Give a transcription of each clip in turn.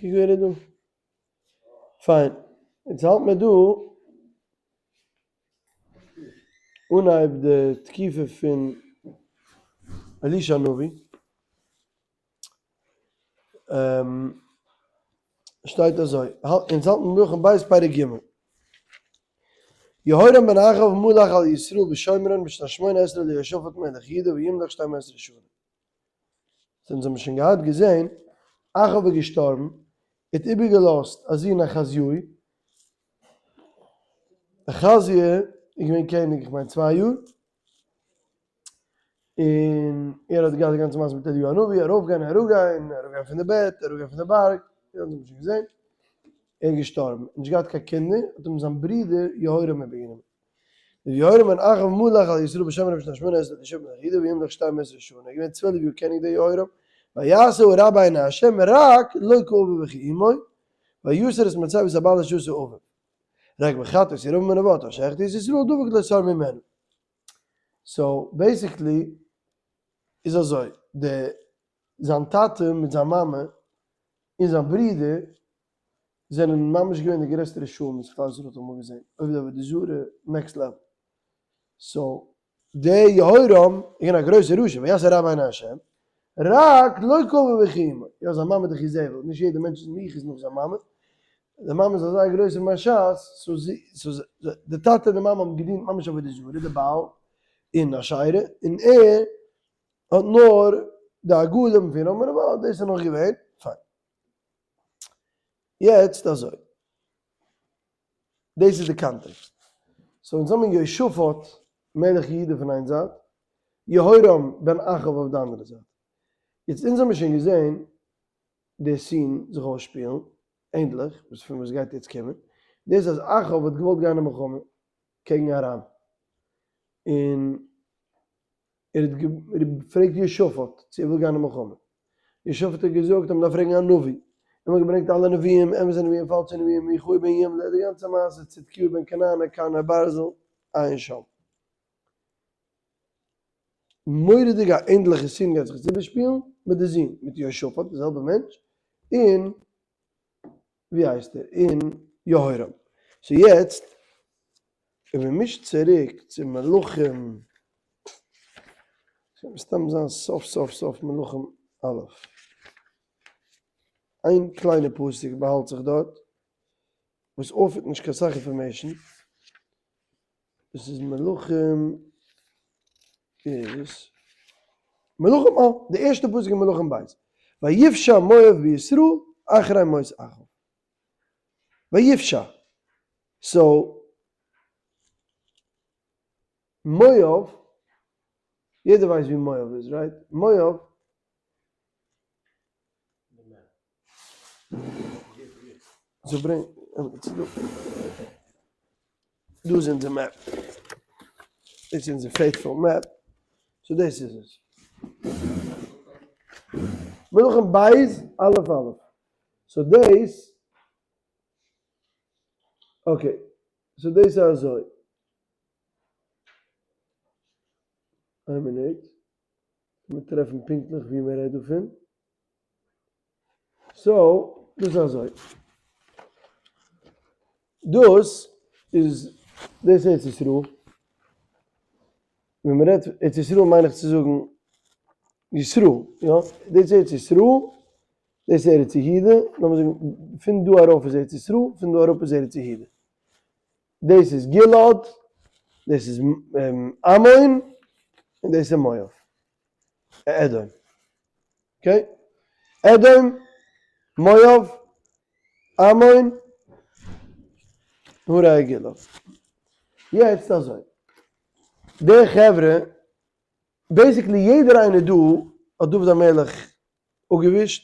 קוק ווער איז דא. פיין, יעצט האלט מיר דא אנהייב די תקופה פון אלישע הנביא. שטייט אזוי, אונז האלטן מלכים ב' פרק ג'. יהורם בן אחאב מלך על ישראל בשומרון בשנת שמונה עשרה ליהושפט מלך יהודה וימלך שתים עשרה שנה. אונז האבן שוין געהאט געזען, אחאב איז געשטארבן, ער האט איבערגעלאזט א זון אחזיהו, אחזיה איז געווען קעניג איך מיין צוויי יאר, און ער האט געהאט די גאנצע מעשה מיט אליהו הנביא, ארויפגיין און אראפגיין, אראפגיין פון די בעט, אראפגיין פון די בארג, אונז האבן שוין געזען, ער איז געשטארבן, נישט געהאט קיין קינדער, האט אים זיין ברודער יהורם איבערגענומען. יהורם בן אחאב מלך על ישראל בשומרון בשנת שמונה עשרה ליהושפט מלך יהודה וימלך שתים עשרה שנה, איז געווען 12 יאר קעניג דער יהורם, ויעש הרע בעיני ה' רק לא כאביו וכאמו, ויסר את מצבת הבעל אשר עשה אביו. רק בחטאות ירבעם בן נבט אשר החטיא את ישראל דבק לא סר ממנו. so basically איז אזוי, די זיין טאטע מיט זיין מאמע און זיין ברודער זענען ממש געווען די גרעסטע רשעים וואס כלל ישראל האט אמאל געזען, עובדי עבודה זרה next level. so דער יהורם איז געווען א גרויסער רשע, ויעש הרע בעיני השם, רק לא כאביו וכאמו, יא זיין מאמע איז דאך איזבל, נישט יעדער מענטש איז מיוחס נאך זיין מאמע, די מאמע איז אזא גרויסע מרשעת, so זי, so די טאטע און די מאמע האבן געדינט ממש עבודה זרה, די בעל און אשרה, און ער האט נאר די עגלים פון ירבעם בן נבט, דאס איז נאך געווען, פיין. יעצט אזוי, דאס איז די context. so אונז האבן יהושפט מלך יהודה פון איין זייט, יהורם בן אחאב אויף די אנדערע זייט. יעצט אונז האבן שוין געזען די scene זיך אויסשפילן, ענדליך, וואס פון וואס גייט יעצט קומען, דאס אז אחאב האט געוואלט גיין אין מלחמה קעגן ארם, און ער האט געפרעגט יהושפט צו ער וויל גיין אין מלחמה, יהושפט האט געזאגט אז מען דארף פרעגן א נביא, און מען האט געברענגט אלע נביאים, אמת'ע נביאים, פאלשע נביאים, מיכאל בן ימלה, די גאנצע מעשה, צדקיהו בן כנענה, קנה ברזל, עיין שם. מורא'דיג א ענדליכע scene גייט זיך יעצט איבערשפילן מיט די זון, מיט יהושפט, די זעלבע מענטש, און ווי הייסט ער, און יהורם. so יעצט און מען מישט צוריק צו מלכים, ס'וועט מסתם זיין סוף סוף סוף מלכים א'. איין קליינע פסוק באהאלט זיך דארט, וואס offer ט נישט קיין סאך information, דאס איז מלכים, ווי איז עס? מלכים א, די ערשטע פסוק אין מלכים ב', ויפשע מואב בישראל אחרי מות אחאב. ויפשע. so, מואב, יעדער ווייסט ווי מואב איז, right? מואב. so ברענג, דא איז אונזער map. דאס איז אונזער faithful map. so דאס איז עס. מלכים בית א' א'. so דאס, okay, so דאס איז אזוי. איין מינוט, לאמיר טרעפן פונקטליך ווי מען רעדט דא פון. so, דאס איז אזוי. דאס איז, דאס איז ארץ ישראל. ווען מען רעדט ארץ ישראל מיין איך צו זאגן ישראל, יא, דאס איז ארץ ישראל, דאס איז ארץ יהודה, לאמיר זאגן פון דא ארויף איז ארץ ישראל, פון דא אראפ איז ארץ יהודה. דאס איז גלעד, דאס איז עמון, און דאס איז מואב. אדום. okay? אדום, מואב, עמון, הרי גלעד. יעצט אזוי. די חברה, basically יעדער איינער דא האט דוד המלך אפגעווישט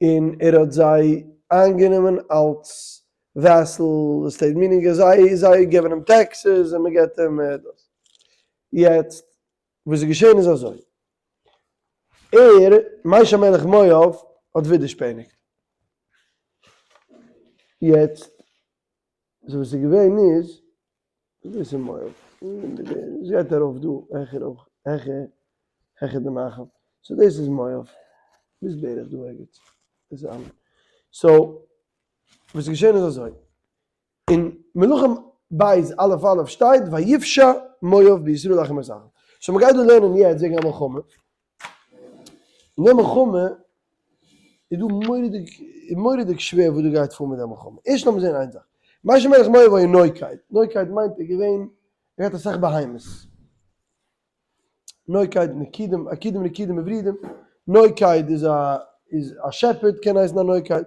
און ער האט זיי איינגענומען אלס vassal state meaning אז זיי זיי געבן אים taxes און מען געבט אים דאס. יעצט וואס איז געשען איז אזוי, ער, מישע מלך מואב, האט ווידערשפעניגט. יעצט so וואס איז געווען איז, דאס איז מואב, עס גייט ארויף דא העכער אויך, העכער, העכער די נחל, so דאס איז מואב, ביז בערך דא ערגעץ, דאס איז עמון. So, וואס איז געשען איז אזוי, אין מלכים בית א' א' שטייט ויפשע מואב בישראל אחרי מות אחאב. So מ'גייט דא לערנען יעצט וועגן א מלחמה. אין די מלחמה איז דא מורא'דיג, מורא'דיג שווער וואס דא גייט פאר מיט די מלחמה. ערשט לאמיר זען איין זאך. מישע מלך מואב היה נוקד. נוקד מיינט ער איז געווען, ער האט אסאך בהמות. נוקד, נקודים, עקודים נקודים ווורידים. נוקד איז א איז א shepherd קען הייסן א נוקד.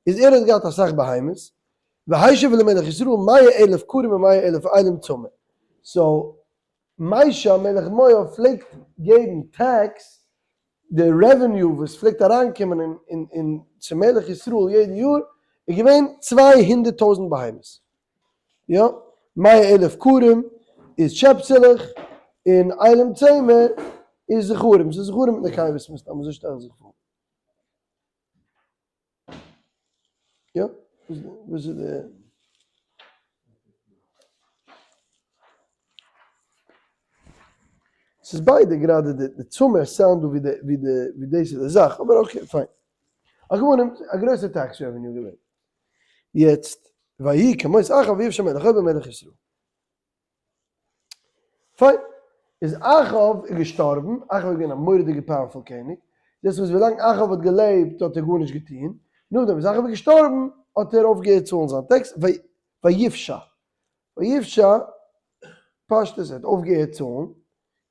איז ער האט געהאט אסאך בהמות. והשיב למלך ישראל מאה אלף כרים ומאה אלף אילים צמר. So מישע מלך מואב פלעגט געבן tax, די revenue וואס פלעגט אריינקומען אין אין צום מלך ישראל יעדע יאר איז געווען 200,000 בהמות. יא, 100,000 כרים איז שעפסעלעך, און אילים צמר איז זכרים, ס'איז זכרים מיט נקבות מסתם, אזוי שטעל איך זיך פאר. יא, וואס איז די. ס'איז ביידע גראדע די צמר sound דא ווי די ווי די ווי דאס איז די זאך, אבער okay fine. על כל פנים, א גרויסע tax revenue געווען. יעצט, ויהי כמות אחאב ויפשע מלך מואב במלך ישראל. Fine. איז אחאב איז געשטארבן, אחאב איז געווען א מורא'דיגע powerful קעניג, דאס וואס ווילאנג אחאב האט געלעבט האט ער גארנישט געטון, נאכדעם וואס אחאב איז געשטארבן האט ער אויפגעהערט צאלן זיין tax, ויפשע, ויפשע, פשטות ער האט אויפגעהערט צאלן,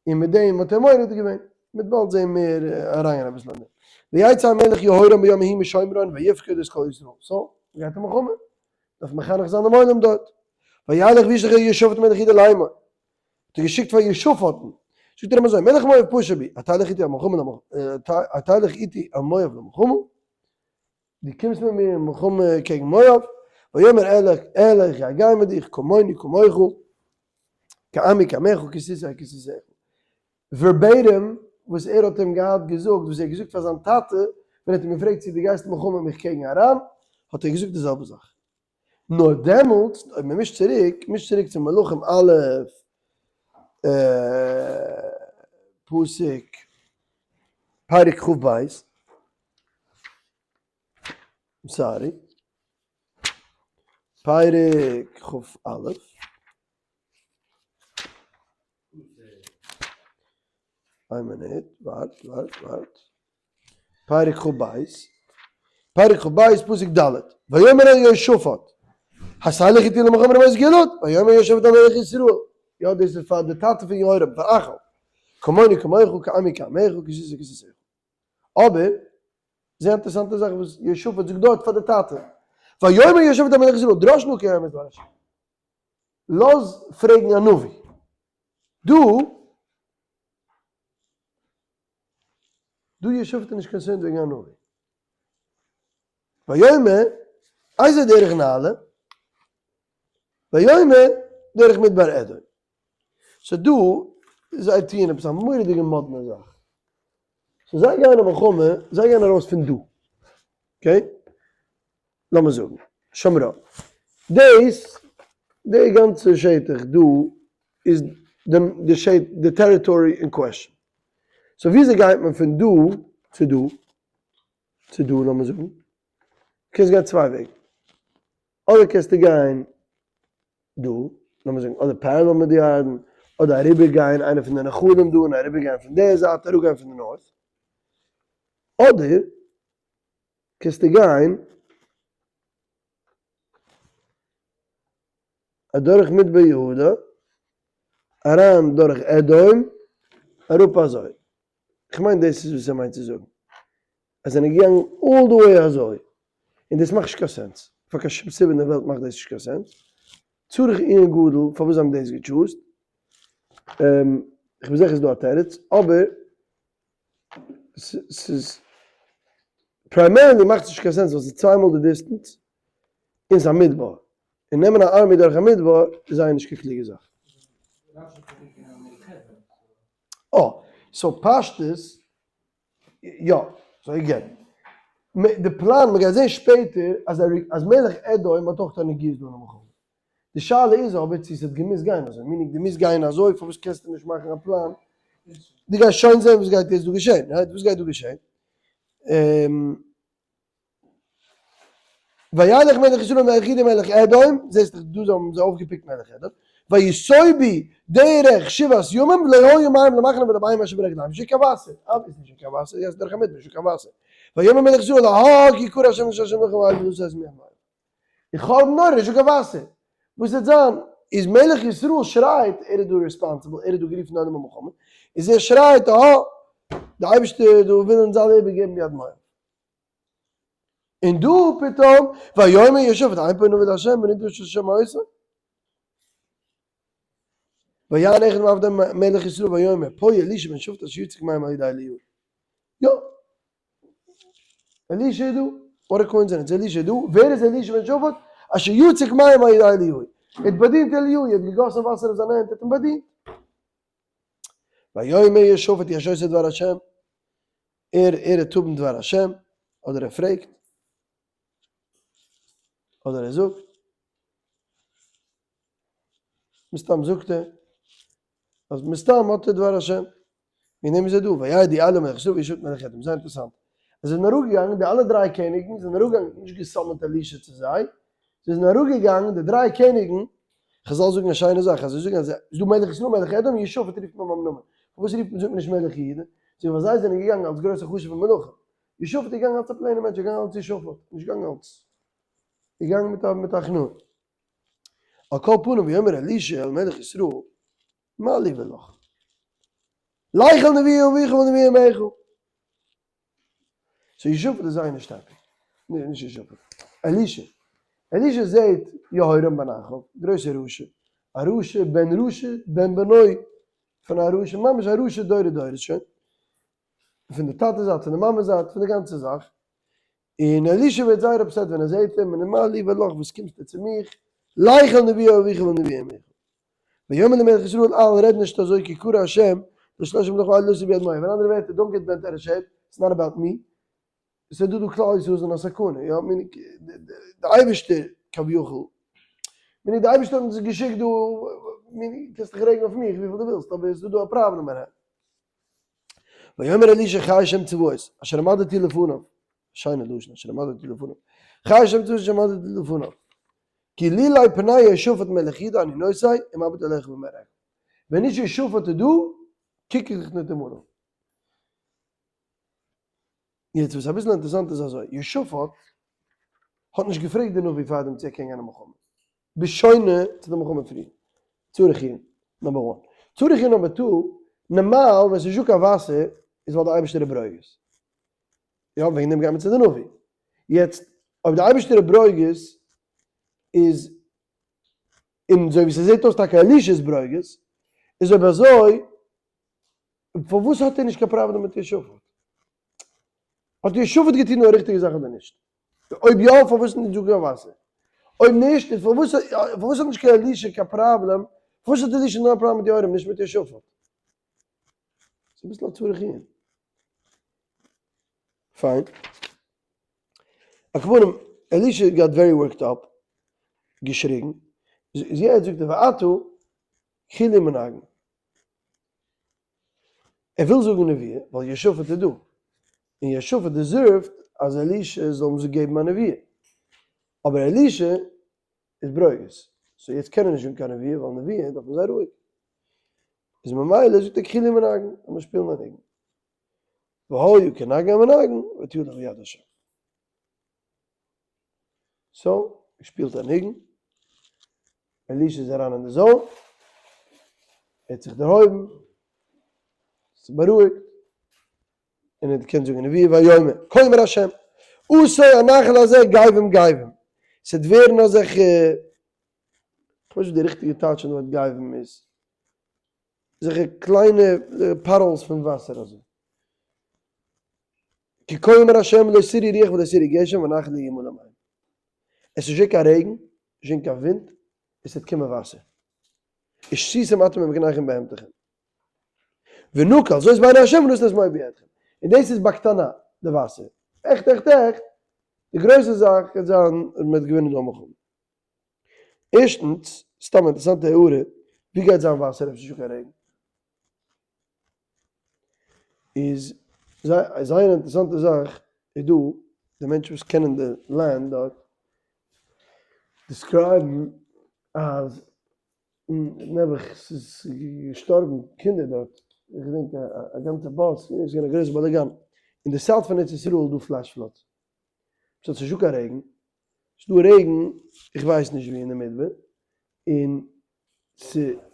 און מיט דעם האט ער מורד געווען, מ'וועט באלד זען מער אריינגיין אביסל אין דעם. ויצא המלך יהורם ביום ההוא משומרון ויפקד את כל ישראל, so, מ'גייט אין מלחמה, דארף מחנך זיין דעם עולם דארט. וילך וישלח אל יהושפט מלך יהודה לאמור, האט ער געשיקט פאר יהושפט'ן, זאגט ער אים אזוי, מלך מואב פשע בי, התלך איתי אל מלחמה התלך איתי אל מואב למלחמה, דו קומסט מיט מיר אין מלחמה קעגן מואב, ויאמר אלך, אלך, איך גיי מיט דיך, כמוני כמוך, כעמי כעמך, כסוסי כסוסיך. Verbatim וואס ער האט אים געהאט געזאגט, וואס ער האט געזאגט פאר זיין טאטע, ווען ער האט אים געפרעגט צו דו גייסט מלחמה מיך קעגן ארם, האט ער געזאגט די זעלבע זאך. נאר דעמאלטס, אויב מען מישט צוריק, מישט צוריק צו מלכים א', פסוק, פרק כ"ב, sorry, פרק כ"א, איין מינוט, ווארט, ווארט, ווארט. פרק כ"ב, פרק כ"ב, פסוק ד', ויאמר אל יהושפט, התלך איתי למלחמה ברמות גלעד, ויאמר יהושפט אל מלך ישראל, יא דאס איז פאר די טאטע פון יהורם, פאר אחאב, כמוני כמוך כעמי כעמך כסוסי כסוסיך. אבער, זייער אינטערעסאנטע זאך וואס יהושפט זאגט דארט פאר די טאטע, ויאמר יהושפט אל מלך ישראל, דרוש נא כי היום את דבר השם. לאז פרעגן א נביא. דא דא יהושפט איז נישט concerned וועגן א נביא. ויאמר, איזה דרך נעלה? ויאמר, דרך מדבר אדום. So דא, זיי טוען עפעס א מורא'דיגע מאדנע זאך. So זיי גייען אין מלחמה, זיי גייען ארויס פון דא. Okay? לאמיר זאגן, שומרון. דאס, די גאנצע שטח דא איז די שטח, די territory אין question. So וויאזוי גייט מען פון דא צו דא, צו דא לאמיר זאגן? קענסט גיין צוויי וועגן. אדער קענסטו גיין דא, לאמיר זאגן, אדער parallel מיט די ירדן, אדער אריבער גיין איינע פון די נחלים דא און אריבער גיין פון די זייט, אראפ גיין פון די north. אדער קענסטו גיין אדורך מדבר יהודה, אריין דורך אדום, אראפ אזוי. כ'מיין דאס איז וואס ער מיינט צו זאגן. אז זענען געגאנגען all the way אזוי. און דאס מאכט נישט קיין sense. פאר קיין שום סיבה אין דער וועלט מאכט דאס נישט קיין sense. צריך עיון גדול פארוואס זיי האבן דאס גע choose ט. כ'בין זיכער ס'איז דא א תירוץ, אבער ס'איז primarily מאכט עס נישט קיין sense ווייל ס'איז צוויי מאל די distance און ס'איז א מדבר. און נעמען א army דורך א מדבר איז זייער נישט קיין קלוגע זאך. אה, so פשטות, יא, so again, די פלאן, מ'גייט זען שפעטער אז אז מלך אדום האט אויך א נגיעות דא אין מלחמה. די שאלה איז אבער צו ס'האט געמוזט גיין אזוי, meaning דו מוזט גיין אזוי, פארוואס קענסטו נישט מאכן א פלאן? דו גייסט שוין זען וואס גייט יעצט דא געשען, right? וואס גייט דא געשען? וילך מלך ישראל ומלך יהודה ומלך אדום, זעסט דאך דא האבן זיי אויפגעפיקט מלך אדום, ויסובו דרך שבעת ימים ולא היו מים למחנה ולבהמה אשר ברגליהם, נישט קיין וואסער, obviously נישט קיין וואסער, יעצט דרך המדבר נישט קיין וואסער, ויאמר מלך ישראל אהה כי קרא השם לשלושת מלכים האלה לתת מיד מואב. איך האב נאר נישט קיין וואסער. וואס וועט זיין איז מלך ישראל שרייט ער איז דא responsible ער איז דא גערופן אויף די מלחמה איז ער שרייט אהא די אייבערשטער דא וויל אונז אלע איבערגעבן ביד מואב. און דא פתאום ויאמר יהושפט אין פה נביא לה' ונדרש השם אותו. ויען אחד מעבדי מלך ישראל ויאמר פה אלישע בן שפט אשר יצק מים על ידי אליהו. יא. אלישע איז דא. What a coincidence. אלישע איז דא. ווער איז אלישע בן שפט? אשר יצק מים על ידי אליהו. ער האט באדינט אליהו. ער האט געגאסן וואסער אויף זיינע הענט. ער האט אים באדינט. ויאמר יהושפט יש עושה דבר השם. ער ער האט האבן דבר השם. אדער ער פרעגט. אדער ער זאגט. מסתם זאגט ער אז מסתם האט ער דבר השם, וועגן דעם איז ער דא, וירדו אלה מלך ישראל וישפט מלך אדום, זייער אינטערעסאנט, זיי זענען אראפגעגאנגען, די אלע דריי קעניגן זענען אראפגעגאנגען, נישט גע summon ט אלישע צו זיי, זיי זענען אראפגעגאנגען, די דריי קעניגן, חזל זאגן א שיינע זאך, אז זיי זאגן אז ס'איז דא מלך ישראל מלך אדום, יהושפט רופט מען ביים נאמען, פארוואס רופט מען זאגט מען נישט מלך יהודה, זאג איך ווייל זיי זענען געגאנגען אלס גרויסע חשוב'ע מלכים, יהושפט איז געגאנגען אלס א plain ע מענטש, ער איז געגאנגען אלס יהושפט, נישט געגאנגען אלס, געגאנגען מיט א מיט א הכנעה. על כל פנים ויאמר אלישע אל מלך ישראל מה לי ולך לך אל נביאי אביך ואל נביאי אמך. So יהושפט איז זייער נישט happy. נישט יהושפט. אלישע. אלישע זעהט יהורם בן אחאב, גרויסע רשע. א רשע בן רשע בן בנו פון א רשע, ממש א רשע דורי דורות שוין. פון די טאטע זייט, פון די מאמע זייט, פון די גאנצע זאך. און אלישע ווערט זייער upset ווען ער זעט אים, און מה לי ולך, וואס קומסטו צו מיך, לך אל נביאי אביך ואל נביאי אמך. ויאמר למלך ישראל, אל, רעד נישט אזוי, כי קרא השם לשלוש מלכים האלה לתת ביד מואב. אין אנדערע ווערטער, don't get bent out of shape, it's not about me. ס'איז דא דא כלל ישראל זענען א סכנה, יא, מיני, די אייבערשטער כביכול, מיני, די אייבערשטער האט אונז געשיקט דא, מיני, קענסט דיך רעגן אויף מיך וויפיל דו ווילסט, אבער עס איז דא א פראבלעם אהער. ויאמר אלישע חי השם צבאות אשר עמדתי לפניו, שיינע לשון, אשר עמדתי לפניו, חי השם צבאות אשר עמדתי לפניו, כי לולא פני יהושפט מלך יהודה אני נוסע ומביט אליך ממרחק, ווען נישט יהושפט איז דא, קוק איך דיך נישט אמאל אן. יעצט וואס אביסל אינטערעסאנט איז אזוי, יהושפט האט נישט געפרעגט די נביא פארדעם צו ער קען גיין אין מלחמה, בשונה צו די מלחמה פריער, צריך עיון, number one. צריך עיון number two, נארמאל ווען ס'איז נישטא קיין וואסער איז ווייל די אייבערשטער איז ברוגז. יא, וועגן דעם גייט מען צו די נביא. יעצט, אויב די אייבערשטער איז ברוגז איז, און אזוי ווי ס'זעט אויס טאקע אלישע איז ברוגז, איז אויב אזוי פארוואס האט ער נישט קיין פראבלעם מיט יהושפט? האט יהושפט געטון די ריכטיגע זאך אדער נישט? אויב יא פארוואס נישט זאגן א וואסער? אויב נישט איז פארוואס פארוואס האט נישט קיין אלישע קיין פראבלעם? פארוואס האט אלישע נאר א פראבלעם מיט יהורם נישט מיט יהושפט? ס'איז אביסל א צריך עיון. פיין. על כל פנים, אלישע got very worked up, געשריגן, איז יעצט זאגט ער ועתה קחו לי מנגן. ער וויל זאגן נביאה ווייל יהושפט איז דא, און יהושפט deserve ט אז אלישע זאל אים געבן א נביאה, אבער אלישע איז ברוגז, so יעצט קען ער נישט זאגן קיין נביאה ווייל נביאה דארף מען זיין רואיג, איז ממילא זאגט ער קחו לי מנגן, לאמיר שפילן א ניגון, והיה כנגן המנגן ותהלך יד השם. So, געשפילט א ניגון, אלישע איז אריין אין די zone, ער האט זיך דערהויבן, זיך בארואיגט, און ער האט געקענט זאגן נביאה ויאמר, כה אמר השם, עשה הנחל הזה גבהים גבהים, ס'וועט ווערן אזעלכע, כ'ווייס נישט וואס די ריכטיגע טייטש פון די ווארט גבהים איז, אזעלכע קליינע puddles פון וואסער אזוי. כי כה אמר השם לא תראו רוח ולא תראו גשם והנחל ימלא מים. עס איז נישט קיין רעגן, נישט קיין ווינט, עס וועט קומען וואסער. ושתיתם אתם ומקניכם ובהמתכם. ונקל זאת בעיני השם ונתן את מואב בידכם. און דאס איז בקטנה, די וואסער. עכט עכט עכט, די גרויסע זאך גייט זיין אז מען וועט געווינען די מלחמה. ערשטנס, סתם א אינטערעסאנטע הערה, ווי גייט זיין וואסער אויב ס'איז נישטא קיין רעגן? איז זייער אינטערעסאנטע זאך איז דא, די מענטשן וואס קענען די land דארט. describe ן אז נעבעך ס'איז געשטארבן קינדער דארט, איך געדענק א גאנצע באס, ס'איז געווען א גרויסע באלאגאן, אין די south פון ארץ ישראל איז דא flash floods, ס'האט נישט דא קיין רעגן, ס'איז דא רעגן איך ווייס נישט ווי אין די מדבר, און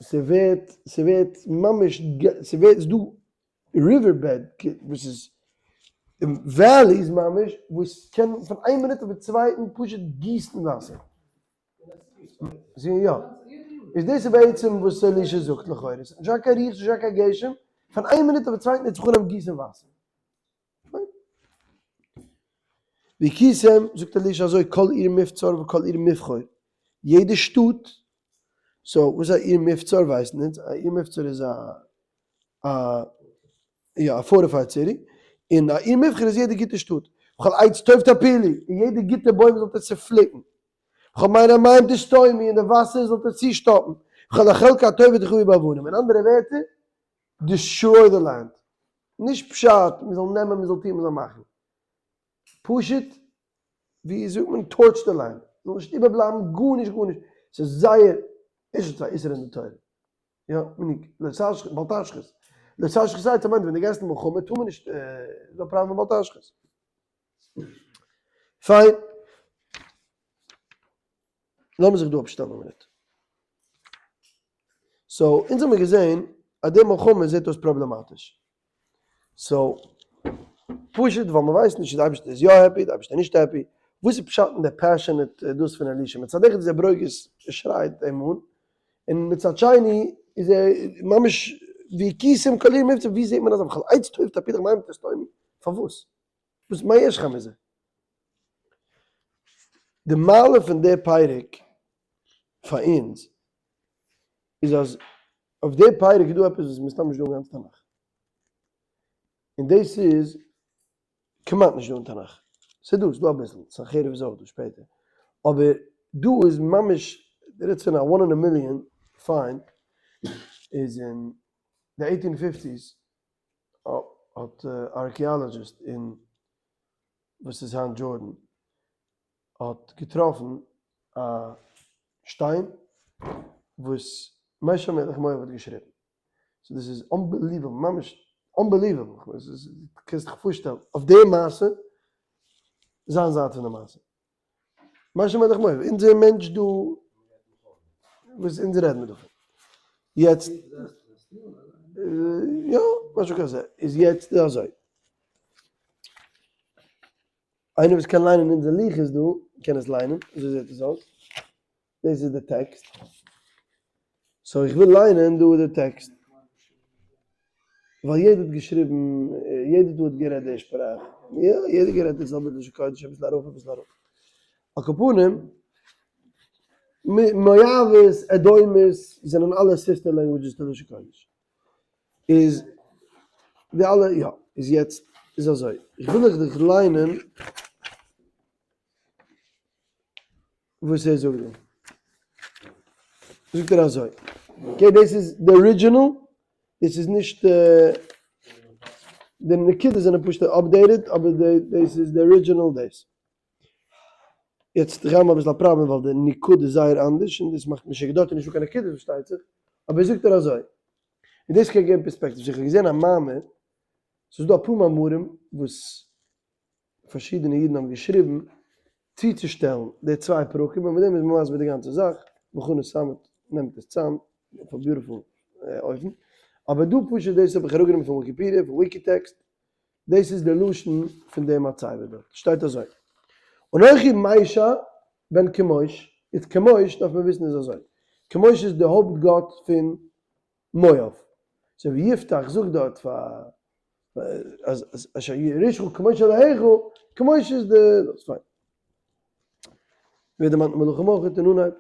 ס'ווערט ס'ווערט ממש ס'ווערט ס'איז דא river bed וואס איז valleys ממש וואס קען פון איין מינוט אויפן צווייטן פשוט גיסן וואסער. יא. איז דאס איז בעצם וואס אלישע זאגט לכאורה. ס'איז נישט דא קיין רוח, ס'איז נישט דא קיין גשם, פון איין מינוט אויפן צווייטן וועט זיך אנהייבן גיסן וואסער. והכיתם, זאגט אלישע אזוי, כל עיר מבצר וכל עיר מבחר, יעדע שטאט, so וואס איז א עיר מבצר ווייסן אונז, א עיר מבצר איז א יא א fortified city, און א עיר מבחר איז יעדע גוטע שטאט, וכל עץ טוב תפילו, און יעדע גוטע בוים זאלט איר צופליקן, וכל מעיין המים תסתמו, און די וואסער זאלט איר צושטאפן, וכל החלקה הטובה תחבו באבנים, אין אנדערע ווערטער, destroy the land. נישט פשט מען זאל נעמען מען זאל טון מען זאל מאכן. פשוט ווי זאגט מען torch the land. זאל נישט איבערבלייבן גארנישט גארנישט. ס'איז זייער נישט א איסור אין די תורה. יא, מיניג, לא תשחית, בל תשחית. לא תשחית הייסט מיינט ווען דו גייסט אין מלחמה טאר מען נישט דא פראווען בל תשחית. פיין. לאמיר זיך דא אפשטעלן א מינוט. so, אונז האמיר געזען אז די מלחמה זעט אויס פראבלעמאטיש. so, פשוט ווייל מ'ווייסט נישט צו די אייבערשטער איז יא happy, די אייבערשטער איז נישט happy. וואס איז פשט אין די passionate דאס פון אלישע? מצד אחד איז ער ברוגז, ער שרייט אים אן, און מצד שני איז ער ממש והכיתם כל עיר מבצר, ווי זעט מען אזא וכל עץ טוב תפילו ומים תסתמו? פארוואס? וואס מה יש לך מזה? די מעלה פון די פרק פאר אונז איז אז אויף די פרק איז דא עפעס וואס איז מסתם נישט דא אין גאנץ תנך, און דאס איז כמעט נישט דא אין תנך, ס'איז דא, ס'איז דא אביסל, סנחריב איז אויך דא שפעטער, אבער דא איז ממש, די רעדסט פון א one in a million find, איז אין די eighteen fifties האט א archaeologist אין וואס איז היינט Jordan האט געטראפן א שטיין וואס משה מלך מואב האט געשריבן, so דאס איז unbelievable, ממש unbelievable, קענסט דיך פארשטעלן אויף די מעשה, זיין זייט פון די מעשה. משה מלך מואב, אונזער מענטש דא, וואס אונז רעדן מיר דא פון. יעצט, יא, משהו כזה, איז יעצט אזוי. איינער וואס קען ליינען אונזער לוחות דא, קען עס ליינען, אזוי זעט עס אויס. דאס איז די טעקסט. so איך וויל ליינען דא די טעקסט. ווייל יעדער האט געשריבן, יעדער דא האט גערעדט די שפראך. יא, יעדער האט גערעדט די זעלבע לשון קודש, אביסל ארויף אביסל אראפ. על כל פנים, מואבית, אדומית, זענען אלע sister languages צו לשון קודש. איז די אלע, יא. איז יעצט איז אזוי, איך וויל איך דיך ליינען וואס ער זאגט דא. זאגט ער אזוי, okay דאס איז די original, דאס איז נישט די נקודות זענען פשוט updated אבער דאס איז די original דאס. יעצט איך האב אביסל א פראבלעם ווייל די נקודה איז זייער אנדערש און דאס מאכט משוגע, דארט איז נישטא קיין נקודות פארשטייט זיך, אבער זאגט ער אזוי, און דאס קען געבן פערספעקטיוו, איך האב געזען א מאמר, ס'איז דא אפאר מאמרים וואס פארשידענע אידן האבן געשריבן צוצושטעלן די צוויי פרקים און מיט דעם איז מען מסביר די גאנצע זאך, מכונת סאמעט נעמט עס צאם אויף א beautiful אופן, אבער דא פשוט דאס האב איך אראפגענומען פון וויקיפידיע, פון Wikitext, דאס איז די לשון פון די מצבה דארט, שטייט אזוי, אנכי מישע בן כמוש, איז כמוש דארף מען וויסן איז אזוי, כמוש איז די הויפט גאט פון מואב, אזוי ווי יפתח זאגט דארט פאר אז אשר ירשך כמוש אלהיך, כמוש איז די דאס פיין. ווערט דערמאנט אין מלכים אויך אין אנהייב.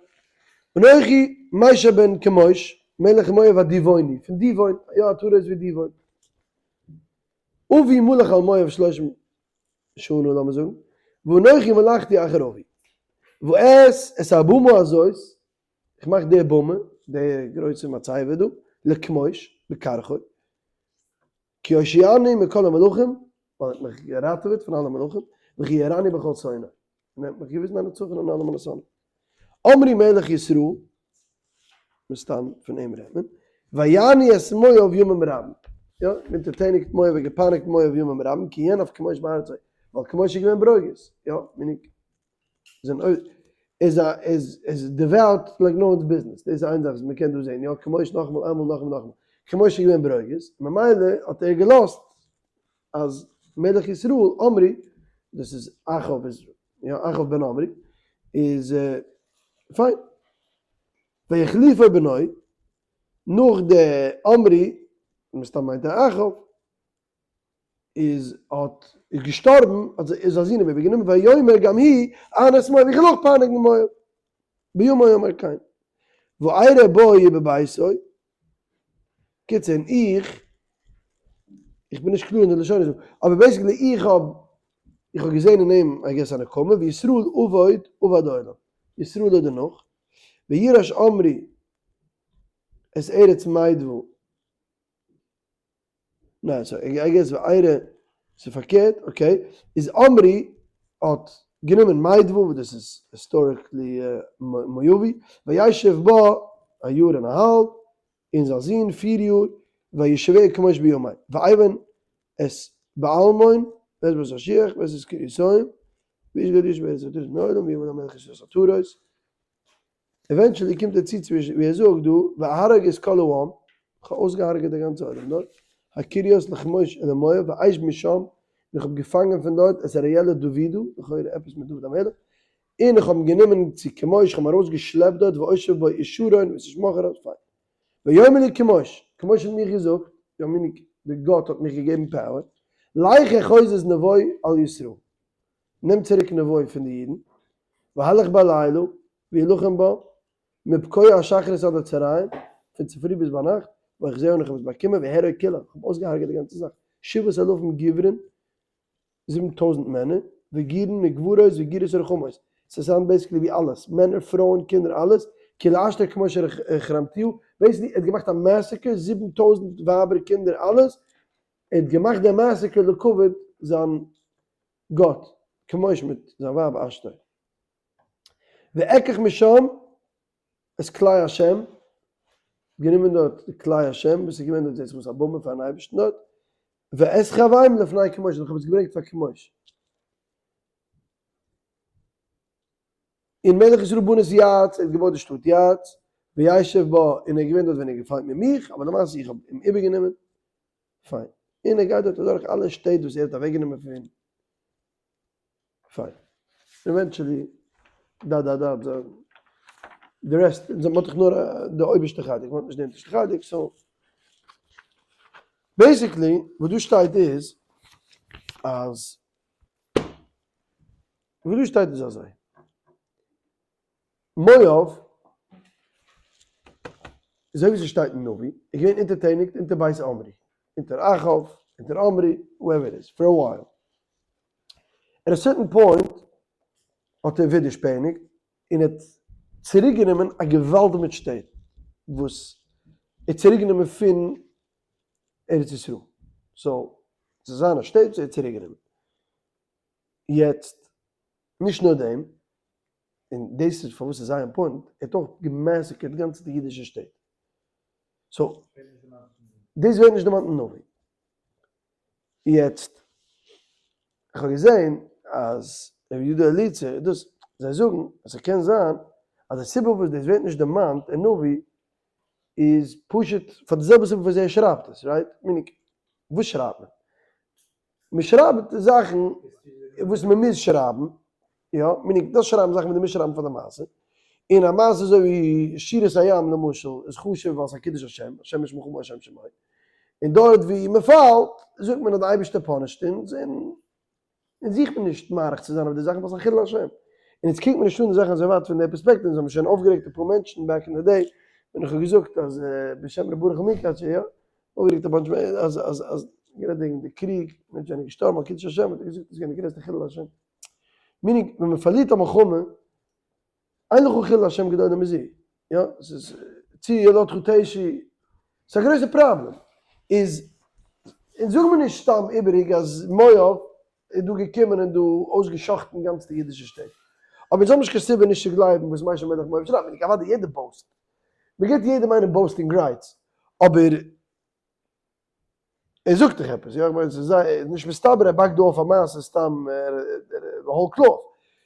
אנכי מישע בן כמוש מלך מואב הדיבוני, פון דיבון, יא עטרה איז ווי דיבון. אבי מלך על מואב שלושים שנה לאמיר זאגן, ואנכי מלכתי אחר אבי. ואעש את הבמה הזאת, איך מאך די במה, די גרויסע מצבה דא, לכמוש, בקרחו, כי הושיעני מכל המלכים, ווייל ער האט מיך געראטעוועט פון אלע מלכים, וכי יראני בכל שונאי, און ער האט מיך געוויזן א נצחון אין אלע מיינע שונאים. עמרי מלך ישראל, מסתם פון אים רעדט מען, ויענו את מואב ימים רבים, יא, אונטערטעניגט מואב און געפייניגט מואב ימים רבים, כי יאנף כמוש בארצו, ווייל כמוש איז געווען ברוגז, יא, meaning, איז א איז איז devout like no one's business, דאס איז איין זאך וואס מען קען דא זען, יא, כמוש נאכאמאל איינמאל נאכאמאל נאכאמאל, כמוש איז געווען ברוגז, ממילא האט ער געלאזט אז מלך ישראל עמרי, דאס איז אחאב איז יא אחאב בן עמרי, איז פיין. ויחליפו בנו, נאך די עמרי, מסתם מיינט ער אחאב, איז האט איז געשטארבן, האט איז זיין זון אים איבערגענומען, ויאמר גם הוא אענה את מואב, איך וועל אויך פייניגן מואב, בימי אומר כן, וארא בו ובביתו, קיצור איך, איך בין נישט קלאר אין די לשונות דא, אבער basically איך האב, איך האב געזען אין אים I guess א נקמה, וישראל אבד אבד עולם, ישראל איז דערנאך, וירש עמרי את ארץ מידבא, ניין so I guess וארא ס'איז פארקערט, okay, איז עמרי האט גענומען מידבא וואס דאס איז historically מואבי, וישב בה א יאר און א האלב, און זיין זון 4 יאר, וישביה כמוש בימי, ויבן את בעלמון, ואת בית אשיח, ואת את קריתים, ואיש גד ישב בארץ עטרות מעולם, ויבן המלך את עטרות. eventually קומט ער צו צווישן ווי ער זאגט דא ואהרוג את כל העם, איך האב אויסגעהארגעט די גאנצע עולם דארט, הקריות לכמוש ולמואב ואשב משם, און איך האב געפאנגען פון דארט את אריאלה דוידא, לכאורה עפעס מיט דוד המלך, און איך האב אים גענומען צו כמוש, איך האב אים ארויסגעשלעפט דארט ואשב בו איש שרון ואת איש מחר, פיין. ויאמר לי כמוש, כמוש האט מיך געזאגט, יא meaning די גאט האט מיך געגעבן power, לך אחוז את נבו על ישראל, נעם צוריק נבו פון די אידן, והלך בלילה, וילחם בה, מבקוע השחרית עד הצהריים, פון צופרי ביז ביינאכט, ואחזהו און איך האב עס באקומען, ואהרוג כולה, איך האב אויסגעהארגעט די גאנצע זאך, שבעת אלפים גברין, 7000 מענער, וגירין וגברות וגירות ורחמות, ס'איז sound basically ווי אלעס, מענער, פרויען, קינדער, אלעס, כי לאשתו כמו שהחרמתיהו, basically ער האט געמאכט א massacre, 7000 ווייבער, קינדער, אלעס, ער האט געמאכט די massacre לכבוד זיין גאט, כמוש מיט זיין ווייב אשתו. ואקח משם את כלי השם, גענומען דארט די כלי השם וואס איז געווען דארט, זעהט זיך אויס א במה פארן אייבערשטן דארט, ואסחבם לפני כמוש, און איך האב עס געברענגט פאר כמוש. און מלך ישראל בנה את יעץ, ער האט געבויט די שטאט יעץ, וישב בה, און ער איז געווען דארט ווען ער האט געפייט מיט מיך, אבער למעשה איך האב אים איבערגענומען, פיין. און ער גייט דארט אדורך אלע שטעט וואס ער האט אוועקגענומען פון אים. פיין. eventually, דא דא דא, די rest, מען האט דאך נאר די אויבערשטע חלק, מען האט נישט די אונטערשטע חלק, so basically וואס דא שטייט איז אז, וואס דא שטייט איז אזוי, מואב, אזוי ווי ס'שטייט אין נביא, איז געווען אונטערטעניגט אונטער בית עמרי, אונטער אחאב, אונטער עמרי, whoever it is, for a while. At a certain point האט ער ווידערשפעניגט און האט צוריקגענומען א געוואלד מיט שטעט וואס ער האט צוריקגענומען פון ארץ ישראל. So, ס'איז זיינע שטעט וואס ער האט צוריקגענומען. יעצט, נישט נאר דעם, און דאס איז פארוואס ס'איז זייער important, ער האט אויך געמעסעקערט גאנצע די אידישע שטעט. So, דאס ווערט נישט דערמאנט אין נביא. יעצט, איך האב געזען אז רבי יהודה אליצור, דאס, זיי זאגן אז ס'קען זיין אז די סיבה וואס דאס ווערט נישט דערמאנט אין נביא איז פשוט פאר די זעלבע סיבה וואס ער שרייבט עס, right? Meaning, וואס שרייבט מען? מען שרייבט זאכן וואס מען מוז שרייבן, יא, meaning דאס שרייבן זאכן וואס דו מוזט שרייבן פאר די מעשה, און א מעשה אזוי ווי שירת הים למשל איז חשוב ווייל ס'איז א קידוש השם, השם ישמרך השם שמו, און דארט ווי מען פאלט זאגט מען אז די אייבערשטער פאנישט אונז, און אונז זוכט מען נישט מאריך צו זיין אויף די זאכן ווייל ס'איז א חילול השם, און יעצט קוקט מען נישט אן די זאכן אזוי ווייט פון די פערספעקטיוו, אונז האבן שוין אויפגערעגט אפאר מענטשן back in the day ווען איך האב געזאגט אז בשם ר' ברוך מונקאטשער יא, אויפגערעגט א bunch מענטשן אז אז אז גערעדט וועגן די קריג, מענטשן זענען געשטארבן על קידוש השם, האט ער געזאגט עס איז געווען די גרעסטע חילול השם. Meaning ווען מען פארלירט א מלחמה, אין לך חילול השם גדול מזה, יא, עס איז צי ילדך תשי, ס'איז א גרויסע פראבלעם, איז אונז זאגן מיר נישט סתם איבעריג אז מואב איז דא געקומען און דא אויסגע'שחט'ן גאנץ די אידישע שטעט. אבער אונז האבן נישט קיין סיבה נישט צו גלייבן וואס משה מלך מואב שרייבט, מיינט אוודאי יעדער boast, מען געבט יעדעם איינעם boasting rights, אבער ער זאגט דאך עפעס, יא? איך מיין ס'איז זייער נישט מסתבר ער באקט דא אויף א מעשה סתם whole cloth,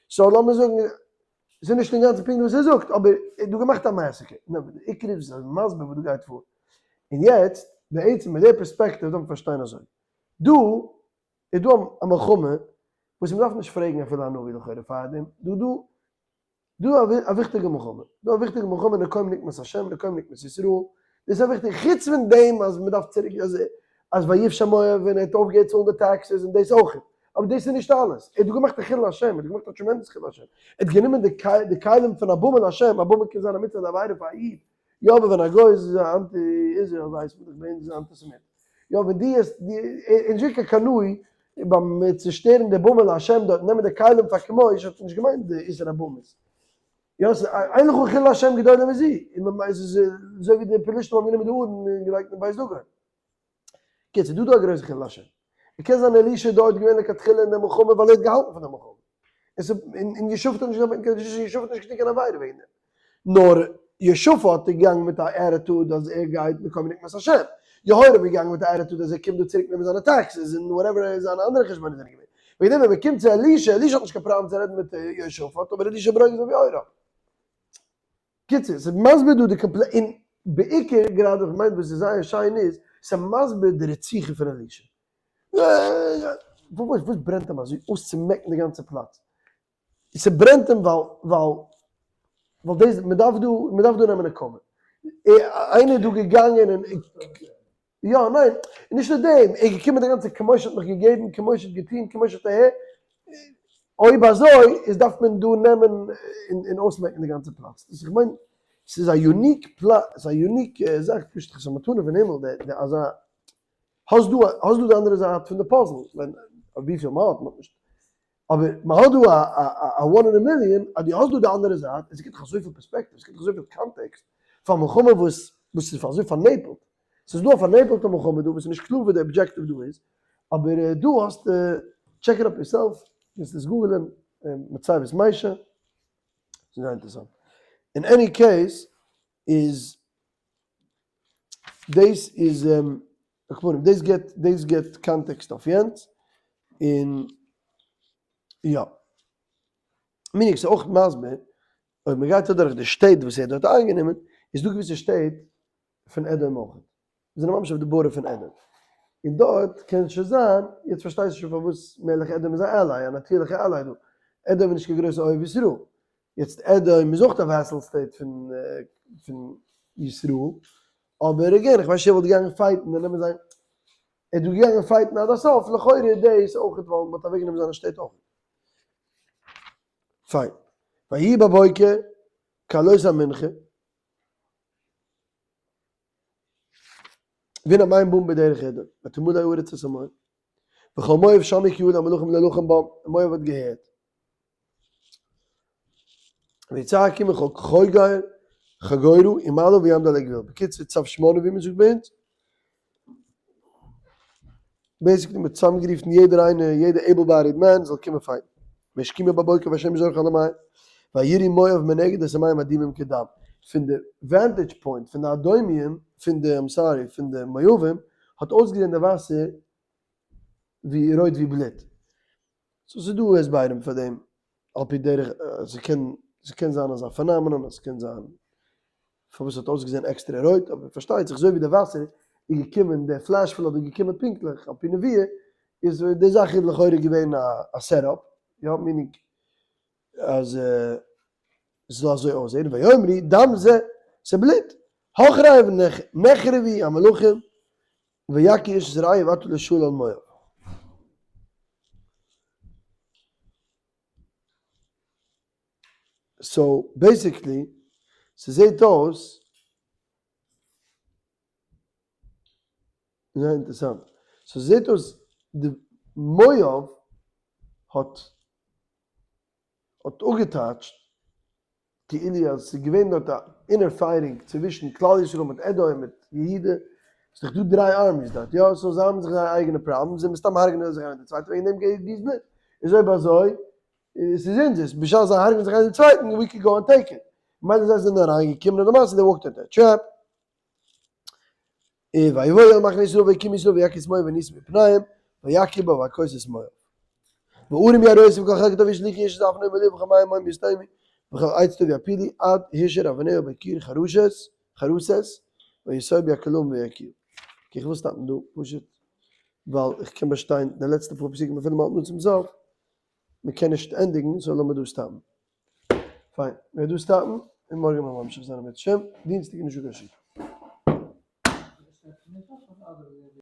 so לאמיר זאגן ס'איז נישט אינגאנצן פונקט וואס ער זאגט, אבער ער האט דא געמאכט א massacre, נו, די עיקר איז אז מסביר וואס דא גייט פאר, און יעצט בעצם מיט די פערספעקטיוו דארף מען פארשטיין אזוי, דא איז דא א מלחמה וואס מ'דארף נישט פרעגן אפילו א נביא לכאורה פארדעם, דא דא דא א וויכטיגע מלחמה, דא א וויכטיגע מלחמה נקום נקמת השם נקום נקמת ישראל, דאס איז א וויכטיגע, חוץ פון דעם אז מ'דארף צוריק אז אז ויפשע מואב און ער האט אויפגעהערט צאלן די taxes און דאס אויך, אבער דאס איז נישט אלעס, ער האט דא געמאכט א חילול השם, ער האט געמאכט א tremendous חילול השם, ער האט גענומען די כלים פון א במה להשם, א במה קען זיין א מצוה דעבירה פאר א איד, יא אבער ווען א גוי איז א anti Israel ווייסט מען דאך ביי אונז איז אנטיסעמיט. יא ווען די האסט די און נישט קיין קנאי ביים צושטערן די במה להשם דארט נעמען די כלים פאר כמוש האט נישט געמיינט די איסור הבמות. יא ס'איז אין לך חילול השם גדולה מזו און ממילא איז אזוי ווי די פלישתים האבן גענומען די ארון און געלייגט אין בית דגון. קיצור דא דא א גרויסע חילול השם. און קען זיין אלישע איז דארט געווען לכתחילה אין די מלחמה ווייל ער האט געהאלטן פון די מלחמה. און יהושפט האט נישט יהושפט האט נישט געטון קיין עבירה וועגן דעם. נאר יהושפט איז געגאנגען מיט א attitude אז ער גייט נקום נקמת השם. יהורם איז געגאנגען מיט א attitude אז ער קומט דא צוריק נעמען זיינע taxes און whatever זיינע אנדערע חשבונות זענען געווען. וועגן דעם ווען מען קומט צו אלישע, אלישע האט נישט קיין פראבלעם צו רעדן מיט יהושפט, אבער אלישע ברוגז אויף יהורם. קיצור, ס'איז מסביר דא די קאמפלע און בעיקר גראדע איך מיין וואס איז זייער שיין איז, ס'איז מסביר די רציחה פון אלישע. וואס וואס ברענט אים אזוי אויסצומעקן די גאנצע פלאץ? ס'ברענט אים ווייל ווייל ווייל דאס מ'דארף דא מ'דארף דא נעמען נקמה. איינער איז דא געגאנגען און יא ניין, נישט נאר דעם, ער איז געקומען די גאנצע כמוש האט מיך געגעבן, כמוש האט געטון, כמוש האט אהער, אויב אזוי איז דארף מען דא נעמען און אויסמעקן די גאנצע פלאץ, דאס איך מיין ס'איז א unique פלאץ, ס'איז א unique זאך, פשוט ס'איז א מתנה פון הימל די אזא, האסט דא האסט דא די אנדערע זייט פון די puzzle, ווען וויפיל מ'האט, מ'האט נישט אבער מען האט דא א one in a million אז דו האסט דא די אנדערע זייט, עס גיבט דיך אזויפיל פערספעקטיוו, עס גיבט דיך אזויפיל context פאר מלחמה וואס וואס איז אזוי פארנעפלט, ס'איז דא א פארנעפלטע מלחמה דא וואס איז נישט קלאר וואס די objective דא איז, אבער דא האסטו, check it up yourself, קענסט עס google ען, מצבת משה, ס'איז זייער אינטערעסאנט. אין any case איז דאס איז עכ"פ דאס גיבט דאס גיבט context אויף יענץ, און יא. meaning ס'איז אויך מסביר אויב מ'גייט אדורך די שטעט וואס ער האט דארט איינגענומען, איז דא געוויסע שטעט פון אדום אויך, זענען ממש אויף די border פון אדום, און דארט קען שוין זיין, יעצט פארשטייסטו שוין פארוואס מלך אדום איז א ally, א נאטירליכע ally דא, אדום איז נישט קיין גרויסע אוהב ישראל, יעצט אדום איז אויך א vassal state פון פון ישראל, אבער again איך ווייס נישט ער וואלט געגאנגען fight ן און נעמען זיין, ער איז דא געגאנגען fight ן עד הסוף, לכאורה איז דאס אויך ווייל מען האט אוועק גענומען זיינע שטעט אויך. פיין. ויהי בבוקר כעלות המנחה. והנה המים באים בדרך אדום, ותמלא הארץ את המים. וכל מואב שמעו כי עלו המלכים להלחם בם, און מואב האט געהערט. ויצעקו מכל חגור חגורה ומעלה ויעמדו על הגבול. בקיצור, צו שמונה ווי מען זאגט ביי אונז. basically מ'האט צוזאמגערופן יעדער איינער, יעדער able bodied man זאל קומען fight ן. וישכימו בבוקר והשמש זורחה על המים, ויראו מואב מנגד את המים אדומים כדם. פון די vantage point פון די אדומים, פון די, I'm sorry, פון די מואבים, האט אויסגעזען די וואסער ווי רויט ווי בלוט. so ס'איז דא הסברים פאר דעם, על פי דרך, ס'קען, ס'קען זיין אזא phenomenon, אז ס'קען זיין פארוואס ס'האט אויסגעזען עקסטערע רויט, אבער פארשטייט זיך אזוי ווי די וואסער איז געקומען, די flash flood איז געקומען פונקטליך על פי נביאה, איז די זאך איז לכאורה געווען א setup, יא, meaning אז עס זאל אזוי אויסזען, ויאמרו דם זה, ס'בלוט, החרב נחרבו המלכים, ויכו איש את רעהו ועטו לשלל מואב. so basically ס'זעהט אויס זייער אינטערעסאנט, ס'זעהט אויס די מואב האט האט אפגעטייטשט כאילו אז ס'איז געווען דארט א inner fighting צווישן כלל ישראל מיט אדום מיט יהודה, ס'איז דאך דא דריי armies דארט, יא? so זיי האבן זיך זייער אייגענע problems, זיי מסתם הרג'נען זיך איינער די צווייטע וועגן דעם גיסט בלוט, איז אויב אזוי. עס איז אונזערס, בשעת זיי הרג'נען זיך איינער דעם צווייטן, we can go and take it. ממילא זיי זענען אריינגעקומען און למעשה they walked into a trap. ויבואו אל מחנה ישראל ויקומו ישראל ויכו את מואב ונסו מפניהם ויכו בה והכות את מואב. וערים יהרסו וכל חלקה טובה ישליכו איש את אבנו בלב וכל מים מים יסתיימו וכל עץ טוב יפילו עד הושר אבניה בקיר חרושת חרוסת ויסוב יקלום ויקיעו. okay, איך וויל stop ן דא פשוט ווייל איך קען באשטיין די לעצטע פאר פסוקים אפילו מ'האלט נאר צום סוף, מ'קען נישט ענדיגן so לאמיר דא stop ן. פיין, מ'וועט דא stop ן און מארגן וועלן מיר ממשיך זיין אם ירצה השם, דינסטאג איז נישטא קיין שיעור.